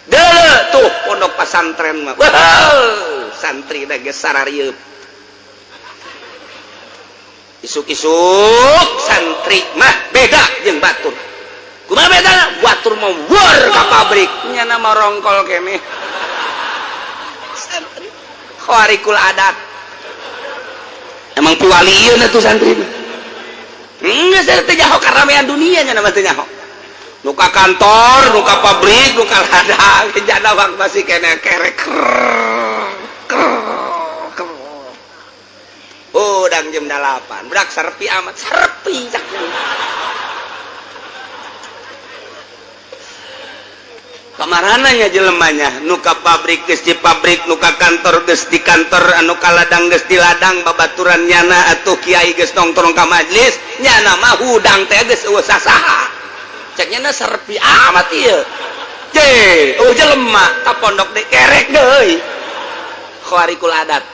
Dele tuh pondok pesantren mah. Wah, santri da geus sararieub. Isuk-isuk santri mah beda jeung batur. Kumaha beda? Batur mah war ka pabrik, nyana mah rongkol keneh. Santri khawarikul adat. Emang piwalieun atuh santri mah. Enggak, saya teh nyaho karamean dunia nya mah teh nyaho. Nu ka kantor, nu ka pabrik, nu ka ladang, jana bang masih keneh kerek ker ker. Udang jam 8, berak serpi amat, serpi cak. Kamarananya jelemanya, nu ka pabrik geus di pabrik, nu ka kantor geus di kantor, anu ka ladang geus di ladang, babaturan nyana atuh kiai geus nongkrong ka majlis, nyana mah hudang teh geus eueuh sasaha. Cek nyana serpi amat ieu. Je, oh jelema ka pondok deui kerek deui. Khawarikul adat.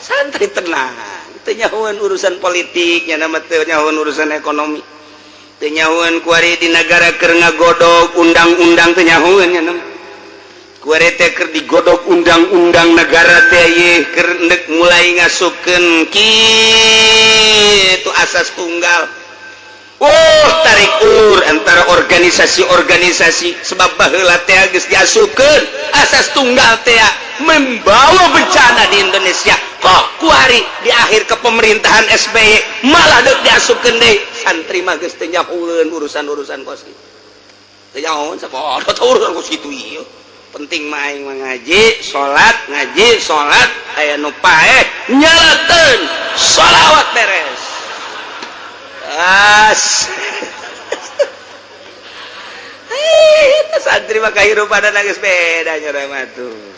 Santri tenang, teu nyahoeun urusan politik, nyana mah teu nyahoeun urusan ekonomi. Teu nyahoeun kuari di negara keur ngagodog undang-undang teu nyahoeun nyana. Kuari teh keur digodog undang-undang negara teh ieu keur endek mulai ngasupkeun kitu asas tunggal. Oh, tarik ulur antara organisasi-organisasi sebab baheula teh geus diasupkeun asas tunggal teh membawa bencana di Indonesia. Kok kuari di akhir kepemerintahan SBY malah deuk diasupkeun deui. Santri mah geus teu nyahoeun urusan-urusan kos kitu. Teu nyahoeun sapodo teu urusan kos kitu ieu. Penting mah aing mah ngaji, salat, ngaji, salat, aya nu paeh nyalateun sholawat beres. As. Santri mah kahirupan geus beda nya mah tuh.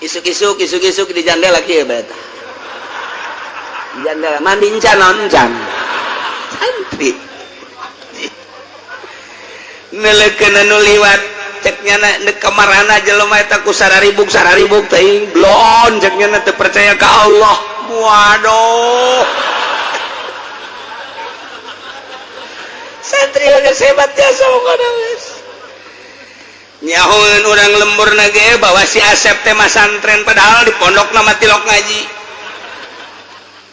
Isuk-isuk isuk-isuk di jandela kieu bae tah. Di jandela mandi encan naon encan. Santri. Neulekeun anu liwat cek nyana deuk kamarana jelema eta ku sararibuk teuing blon cek nyana teu percaya ka Allah. Waduh. Santri geus hebat jasa pokona geus. Nyahoeun urang lembur ge bahwa si Asep teh masantren padahal di pondok nama tilok ngaji.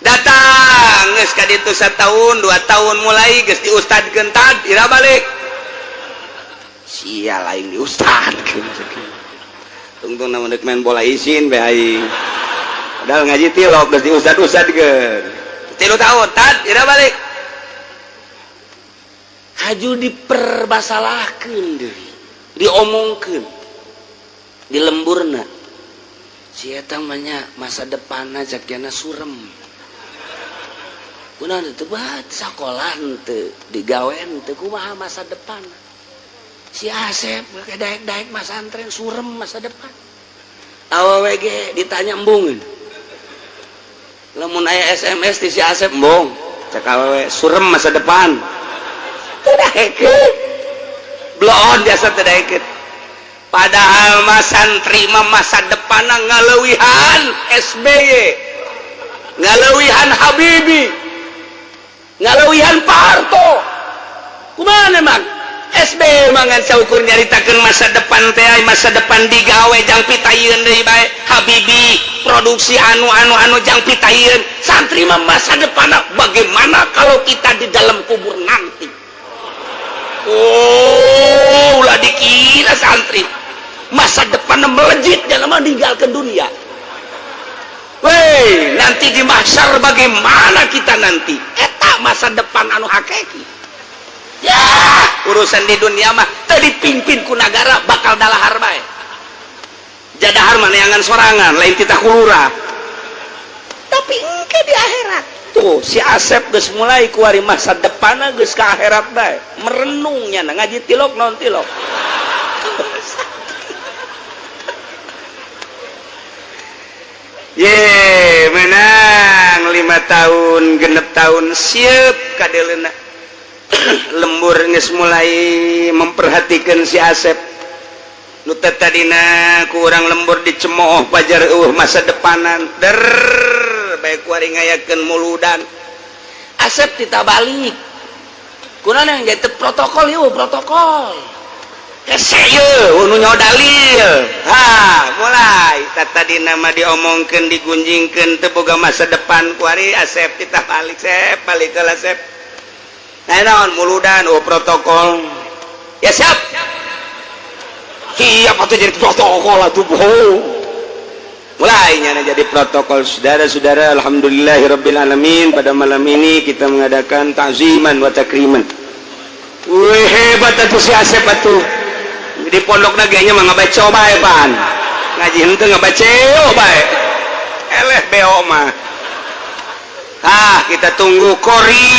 Datang geus ka ditu satahun, 2 tahun mulai geus diustadkeun tad ira balik. Sia lain diustadkeun. Tungtung na deuk main bola isin bae aing. Padahal ngaji tilok geus diustad-ustadkeun. 3 tahun tad ira balik. Haju dipermasalahkeun deui, diomongkeun di lemburna. Si eta mah nya masa depanna cak jana surem. Kunaon teu bat sakola henteu, digawe henteu, kumaha masa depan. Si Asep make daek-daek masantren surem masa depan. Awewe ge ditanya embungeun. Lamun aya SMS di si Asep embung, cak awewe surem masa depan. Belon jasa tidak. Padahal mah santri mah masa depan ngaleuwihan SBY, ngaleuwihan Habibie, ngaleuwihan Pak Harto. Kumaha emang SBY mangan saukur nyaritakeun masa depan teh, masa depan digawe jang pitayeun deui bae. Habibie produksi anu anu anu jang pitayeun. Santri mah masa depan bagaimana kalau kita di dalam kubur nanti. Oh, ulah dikira santri masa depan melejit dalam meninggalkan dunia. Weh, nanti di mahsyar bagaimana kita nanti? Eta masa depan anu hakiki. Ya, urusan di dunia mah teu dipimpin ku nagara bakal dalahar bae. Jadahar mah neangan sorangan, lain titah kulura. Tapi engke di akhirat tuh si Asep geus mulai kuari masa depanna geus ka akhirat bae. Merenungnya ngaji tilok non tilok. Ye, menang 5 tahun 6 tahun siap kadeleuna. Lembur geus mulai memperhatikan si Asep. Nu tadina ku urang lembur dicemooh pajar eueuh masa depanan. Der bae kuari ngayakeun muludan. Asep ditabalik. Kunaon yang jadi protokol ieu protokol. Hese ieu Eueuh nu nyaho dalil. Ha, mulai tadi nama diomongkeun digunjingkeun teu boga masa depan kuari Asep kita balik sep balik ke Asep. Nah, naon muludan oh protokol. Ya siap. Siap atuh jadi protokol atuh bohong. Mulainya jadi protokol. Saudara-saudara, alhamdulillahirabbil alamin, pada malam ini kita mengadakan ta'ziman wa takriman. Wih, hebat atuh si Asep atuh. Di pondok naganya mah ngabaca bae pan. Ngaji henteu ngabaca bae. Eleh beo mah. Ah, kita tunggu kori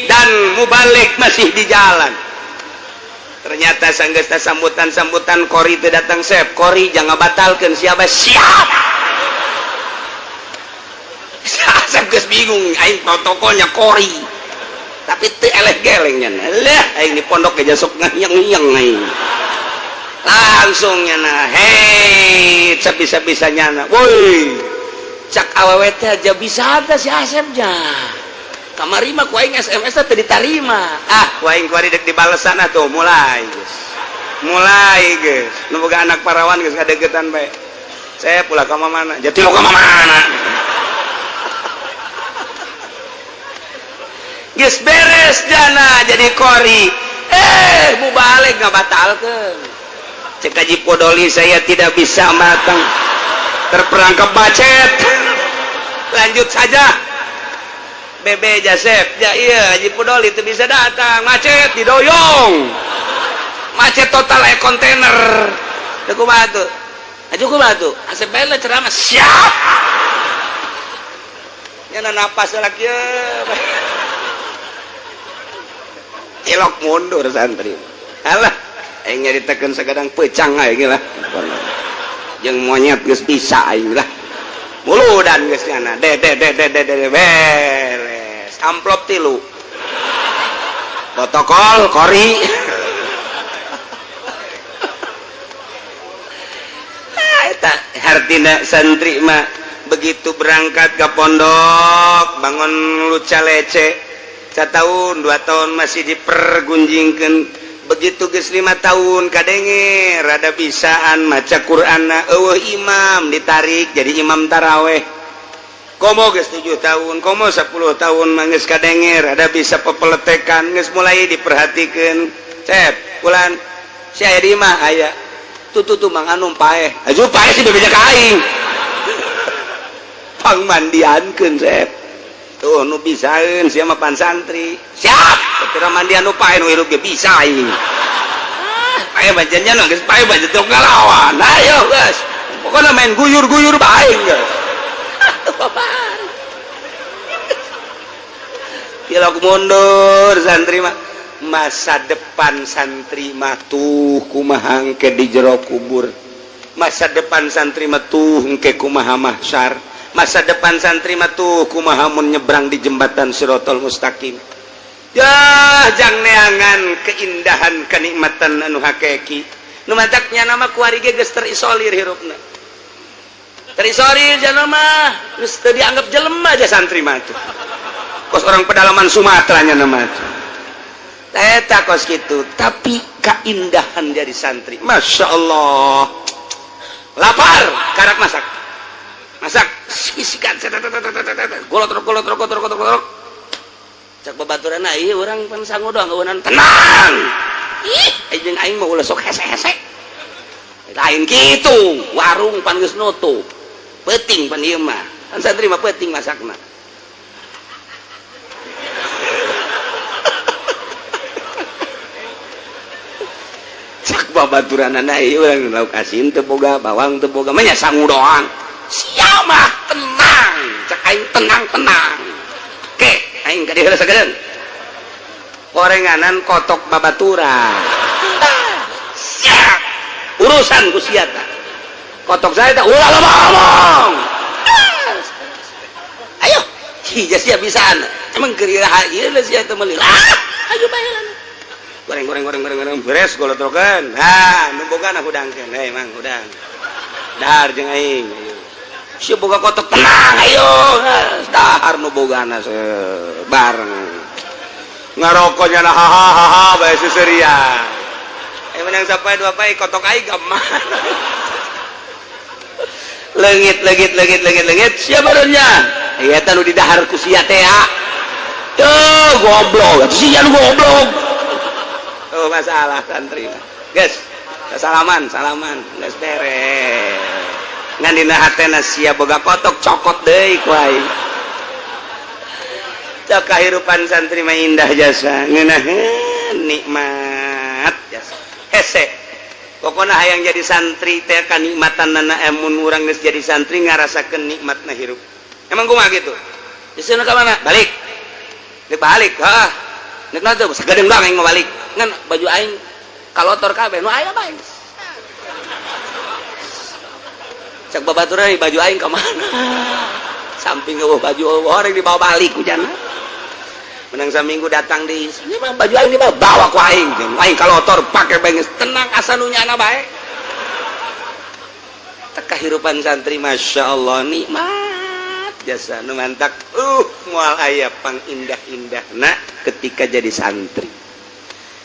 dan mubalik masih di jalan. Ternyata sanggesta sambutan-sambutan kori itu datang sep. Kori jangan batalkan siapa siap. Asep geus bingung aing protokolnya kori. Tapi teu eleh geleng nya. Lah aing di pondok ge sok ngiyeng-ngiyeng aing. Langsung nya hei sabisa-bisa nyana. Woi. Cak awewe teh aja bisa teh si Asep nya. Kamari mah ku aing SMS teh ditarima. Ah, ku aing kuari dek dibalesan atuh mulai geus. Mulai geus. Nu boga anak parawan geus ngadeukeutan bae. Saya pula ka mana? Jati lo ka mana? Geus beres jana jadi kori. Mubalig ngabatalkeun. Cek Haji Podoli saya tidak bisa matang. Terperangkap macet. Lanjut saja. Bebe Jasep ya iya Haji Podoli itu bisa datang macet didoyong macet total kontainer teu kumaha tuh aju kumaha tuh Asep bae ceramah siap nya napas lagi ilok mundur santri alah aing nyaritakeun sagadang pecang aing lah jeung monyet geus bisa aing lah muludan geus nyana de de de de de de beres amplop tilu protokol kori eta hartina santri mah begitu berangkat ke pondok bangun luca lece setahun 2 tahun masih dipergunjingkeun begitu geus 5 tahun kadenge rada bisaan maca Qur'anna eueuh imam ditarik jadi imam taraweh komo geus 7 tahun komo 10 tahun mah geus kadenge rada bisa pepeletekan geus mulai diperhatikeun cep bulan si aya di imah aya tuh tuh tuh mang anum paeh aju paeh sih bebeja ka aing pangmandiankeun cep tuh nu bisaeun sia mah pan santri siap kira mandian nu paeh nu hirup ge bisa aing paeh bajannya nu geus paeh bajan teu ngalawan ayo geus pokona main guyur-guyur bae geus tilok mundur santri mah masa depan santri mah tuh kumaha engke di jero kubur masa depan santri mah tuh engke kumaha mahsyar masa depan santri mah tuh kumaha mun nyebrang di jembatan Sirotol Mustaqim ya jang neangan keindahan kenikmatan anu hakiki nu mataknya nama kuari ge geus terisolir hirupna terisolir jana mah geus teu dianggap jelema aja santri mah tuh kos orang pedalaman Sumatera nya nama tuh eta kos kitu tapi keindahan jadi santri Masya Allah lapar karak masak masak isikan golotrok golotrok golotrok golotrok cak babaturan ieu urang pan sangu doang eueunan tenang ih jeung aing mah ulah sok hese-hese lain kitu warung pan geus nutup peuting pan ieu mah pan santri mah peuting masakna cak babaturanana ieu urang lauk asin teu boga bawang teu boga mah nya sangu doang sia mah tenang cak aing tenang tenang ke aing ka dieu heula sagedeung gorenganan kotok babaturan siap urusan ku sia tah kotok saya tah ulah loba ngomong ayo hija sia bisaan emang keur iraha ieu sia teh meuli lah ayo bae lah goreng goreng goreng goreng goreng beres golotrokeun ha nu bogana hudangkeun hei mang hudang dahar jeung aing ayo si boga kotok tenang ayo dahar nu bogana bareng ngarokoknya hahaha bae seuseurian Menang sapoe dua poe kotok aing ka mana. Leungit leungit leungit leungit leungit sia barunya. Ieu teh nu didahar ku sia teh. Tuh goblok, sia nu goblok. Oh, masalah santri. Guys, salaman, salaman, geus beres. Ngan dina hatena sia boga kotok cokot deui ku aing. Cok kahirupan santri mah indah jasa, ngeunaheun nikmat jasa. Hese. Pokona hayang jadi santri teh kanikmatanana, emun urang geus jadi santri ngarasakeun nikmatna hirup. Emang kumaha gitu? Di ka mana? Balik. Dek balik, hah. Nek naon teh sagedeung doang aing mau balik. Ngan baju aing kalotor kabeh, nu aya bae. Cek babaturan baju aing ka mana? Samping eueuh baju orang dibawa balik ku jana. Menang saminggu datang di ini mah baju aing dibawa bawa ku aing. Aing kalotor pake bae geus tenang asa nu nyana bae. Teh kahirupan santri Masya Allah nikmat jasa nu mantak moal aya pang indah-indahna ketika jadi santri.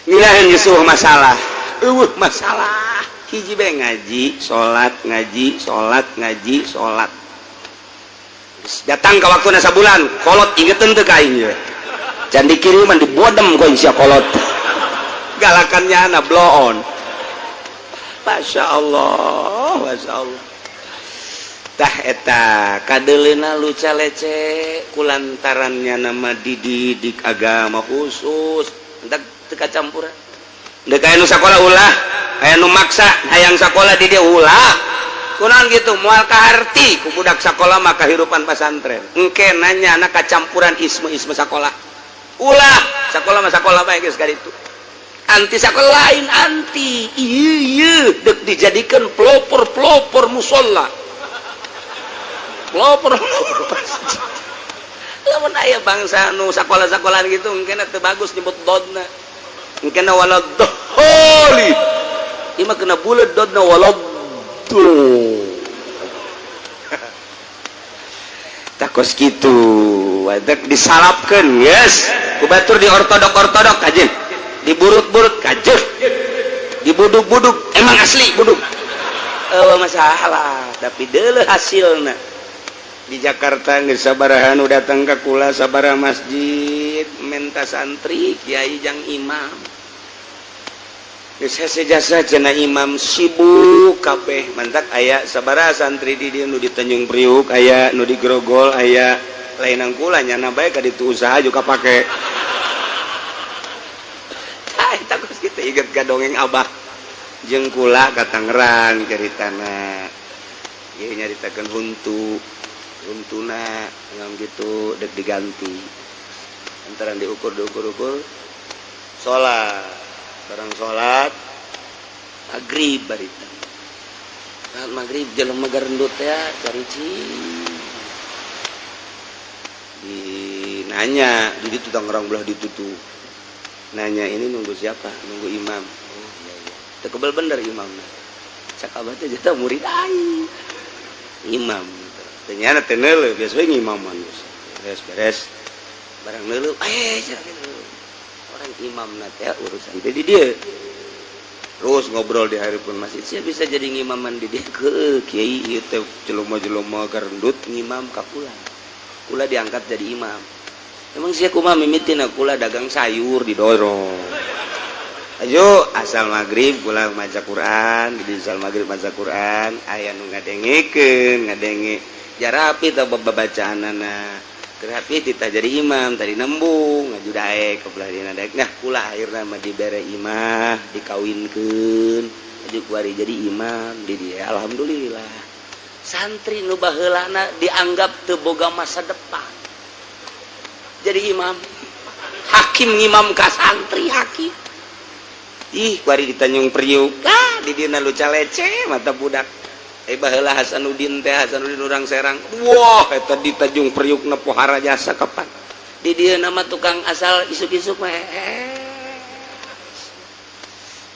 Ngilaheun geus eueuh masalah. Eueuh masalah. Hiji bae ngaji, salat, ngaji, salat, ngaji, salat. Geus datang ke waktuna sabulan, kolot ingeteun teu ka aing ye. Can dikiriman dibodem ku sia kolot. Galakannya ana bloon. Masya Allah, Masya Allah. Tah eta kadeleuna luca lece kulantarannya nama dididik agama khusus. Entak teu kacampuran. Dek aya nu sakola ulah, aya nu maksa hayang sakola di dia ulah. Kunaon gitu moal kaharti ku budak sakola mah kahirupan pasantren. Engke nanya anak kacampuran isme-isme sakola. Ulah, sakola mah sakola bae geus kaditu. Anti sakola lain anti. Ieu ieu dek dijadikan pelopor-pelopor musola. Pelopor-pelopor masjid. Lamun aya bangsa nu sakola-sakolaan gitu engke teu bagus nyebut dodna. Engke wala dholi. Ieu mah kena buleud dodna wala tuh. Takos gitu, wadak disalapkeun, yes. Ku batur di ortodok-ortodok kajeun. Diburut-burut kajeun. Dibuduk-buduk emang asli buduk. Eueuh masalah, tapi deuleuh hasilna. Di Jakarta geus sabaraha nu datang ka kula sabaraha masjid menta santri kiai jang imam. Geus hese jasa cenah imam sibuk kabeh mantak aya sabaraha santri di dieu nu di Tanjung Priuk aya nu di Grogol aya lainan kula nyana bae ka ditu usaha juga pake. Tah eta geus kitu inget ka dongeng abah jeung kula ka Tangerang caritana. Ieu nyaritakeun huntu huntuna ngam gitu dek diganti. Antara diukur diukur ukur salat barang salat maghrib barita. Salat maghrib jelema garendut ya cari. Dinanya di ditu Tangerang belah ditutu. Nanya ini nunggu siapa? Nunggu imam. Oh iya iya. Teu kebel bener imamna. Cak abah teh jatah murid aing. Imam. Ternyata teu neuleuh biasa we ngimaman. Beres beres. Barang neuleuh eh cenah gitu. Orang imamna teh urusan teh di dieu. Terus ngobrol di hari pun masjid, sia bisa jadi ngimaman di dieu ke kiai ieu teh jelema-jelema garendut ngimam ka kula. Kula diangkat jadi imam. Emang sia kumaha mimitina kula dagang sayur didorong. Ayo asal maghrib kula maca Quran, di asal maghrib maca Quran, aya nu ngadengekeun, ngadenge jarapi tah babacaanana. Terapi tita jadi imam tadi nembung ngaju daek ke belah dina daek. Nah kula akhirna mah dibere imah, dikawinkeun, aju kuari jadi imam di dia. Alhamdulillah. Santri nu baheulana dianggap teu boga masa depan. Jadi imam, hakim ngimam ka santri hakim. Ih, kuari di Tanjung Priuk. Ah, di dina luca lece mata budak. Eh baheula Hasanuddin teh Hasanuddin urang Serang. Wah, eta di Tanjung Priuk na pohara jasa kapan. Di dieu nama tukang asal isuk-isuk mah.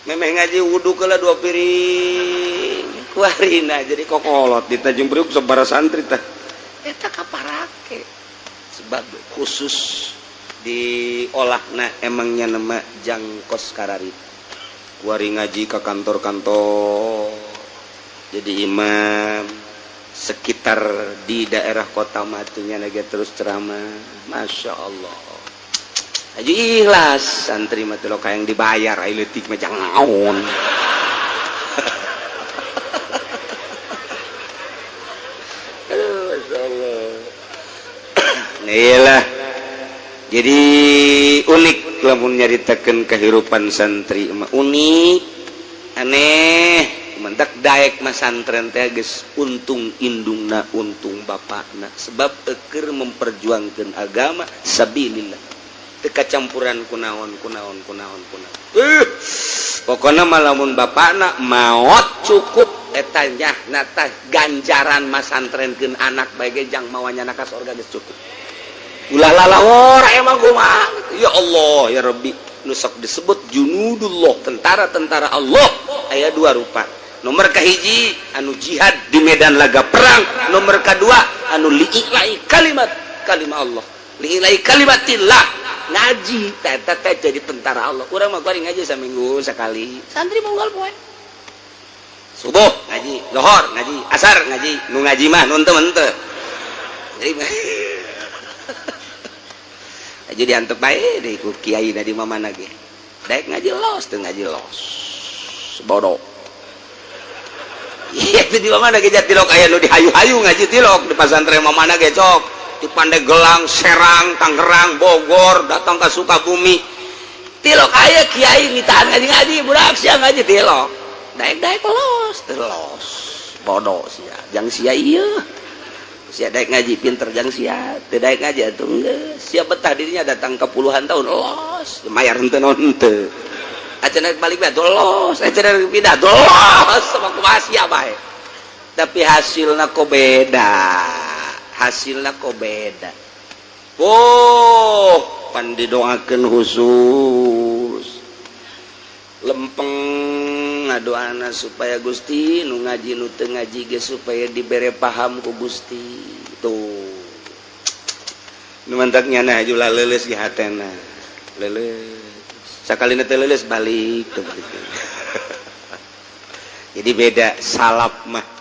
Memeh ngaji wudu keula dua piring. Kuarina jadi kokolot di Tanjung Priuk sabaraha santri teh. Eta kaparake. Sebab khusus diolahna emangnya nama jangkos kararita. Kuari ngaji ke kantor-kantor, jadi imam sekitar di daerah kota matunya lagi terus ceramah. Masya Allah, aja ikhlas santri mah teh yang dibayar, ayo leutik mah jangan. Aduh, Masya Allah. Iyalah, jadi unik lamun nyaritakeun kehidupan santri mah, unik, aneh. Mendak daek mah santren teh geus untung indungna, untung bapakna, sebab eker memperjuangkan agama sabilillah, teu kacampuran kunaon kunaon kunaon kunaon. Pokoknya mah lamun bapakna maot cukup eta nyahna tah ganjaran masantrenkeun anak bae ge jang mawanya ka sorga geus cukup. Ulah lalawor emang kumaha. Ya Allah, ya Rabbi, nu sok disebut junudullah, tentara-tentara Allah, aya dua rupa. Nomor kahiji anu jihad di medan laga perang, nomor kedua anu li'ilai kalimat kalimah Allah, li'ilai kalimatillah, ngaji eta teh jadi tentara Allah. Urang mah kuari ngaji saminggu sekali, santri unggal poe. Subuh ngaji, lohor ngaji, asar ngaji, nu ngaji mah nu henteu henteu. Jadi aja diantep bae deh ku kiai di mana ge. Daek ngaji los, teu ngaji los. Bodoh. Iya, itu di mana ge tilok aya nu dihayu-hayu ngaji tilok di pasantren mana ge cok. Di Pandeglang, Serang, Tangerang, Bogor, datang ke Sukabumi. Tilok aya kiai nitahan ngaji-ngaji, budak siang ngaji tilok. Daek-daek los, teu los. Bodoh sia. Jang sia ieu. Sia daek ngaji pinter jang sia, teu daek ngaji atuh geus. Sia betah dirinya datang ke puluhan tahun los, mayar henteu naon henteu. Acan balik bae los, acan pindah los, sama kumaha sia bae. Tapi hasilna kok beda. Hasilna kok beda. Oh, pan didoakeun khusus. Lempeng ngadoana supaya Gusti nu ngaji nu teu ngaji ge supaya dibere paham ku Gusti. Tuh. Nu mantak nyana ulah leuleus di hatena. Leuleus. Sakalina teu leuleus balik tuh balik. Jadi beda salaf mah.